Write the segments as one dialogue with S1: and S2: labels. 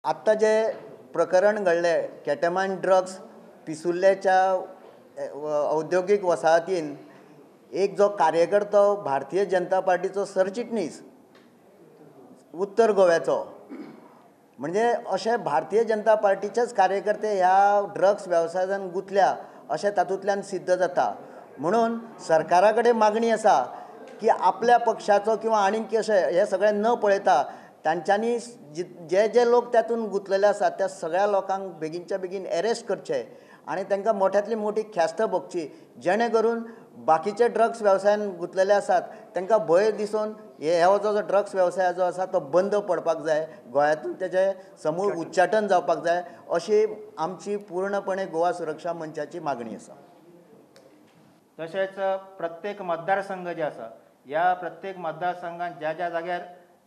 S1: आत्तां जे प्रकरण घडलें केटामायन ड्रग्स पिसुर्लेच्या औद्योगीक वसाहतीन एक जो कार्यकर्तो भारतीय जनता पार्टीचो सरचिटणीस उत्तर गोव्याचो, म्हणजे अशे भारतीय जनता पार्टीचेच कार्यकर्ते ह्या ड्रग्स वेवसायान गुंतल्या अशें तातूंतल्यान सिद्ध जाता. म्हणून सरकारा कडेन मागणी आसा की आपल्या पक्षाचो किंवा आनीक अशें हें सगळें न पळयता तांच्यांनी जे जे लोक तातूंत गुंतलेले आसात त्या सगळ्या लोकांक बेगीनच्या बेगीन एरेस्ट करचे आनी तांकां मोठ्यांतली मोठी ख्यास्त भोगची, जेणे करून बाकीचे ड्रग्स वेवसायान गुंतलेले आसात तांकां भंय दिसून हे जो ड्रग्स वेवसाय जो आसा तो बंद पडपाक जाय, गोंयांतून तेजें समूळ उच्चाटन जावपाक जाय, अशी आमची पूर्णपणे गोवा सुरक्षा मंचाची मागणी आसा.
S2: तशेंच प्रत्येक मतदारसंघ जे आसा ह्या प्रत्येक मतदारसंघात ज्या ज्या जाग्यार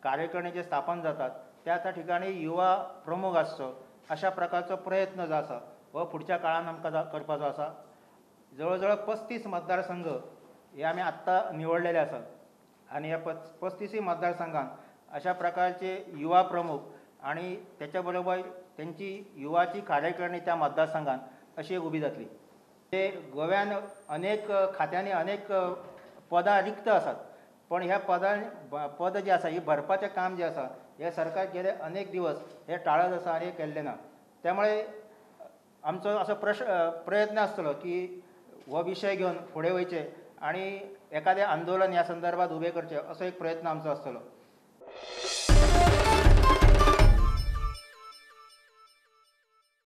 S2: कार्यकारिणी जे स्थापन जातात त्या त्या ठिकाणी युवा प्रमुख आसचो अशा प्रकारचो प्रयत्न जो आसा हो फुडच्या काळान आमकां करपाचो आसा. जवळ जवळ 35 मतदारसंघ हे आमी आत्तां निवडलेले आसात आनी ह्या 35 मतदारसंघान अशा प्रकारचे युवा प्रमुख आनी त्याच्या बरोबर तेंची युवाची कार्यकारिणी त्या मतदारसंघान अशी एक उबी जातली. ते गोव्यान अनेक खात्यांनी अनेक पदां रिक्त आसात, पण ह्या पद जे आसा ही भरपाचें काम जें आसा हें सरकार गेले अनेक दिवस हे टाळत आसा आनी केल्लें ना. त्यामुळे आमचो असो प्रयत्न आसतलो की हो विशय घेवन फुडें वयचें आनी एखादें आंदोलन ह्या संदर्भात उबें करचें असो एक प्रयत्न आमचो आसतलो.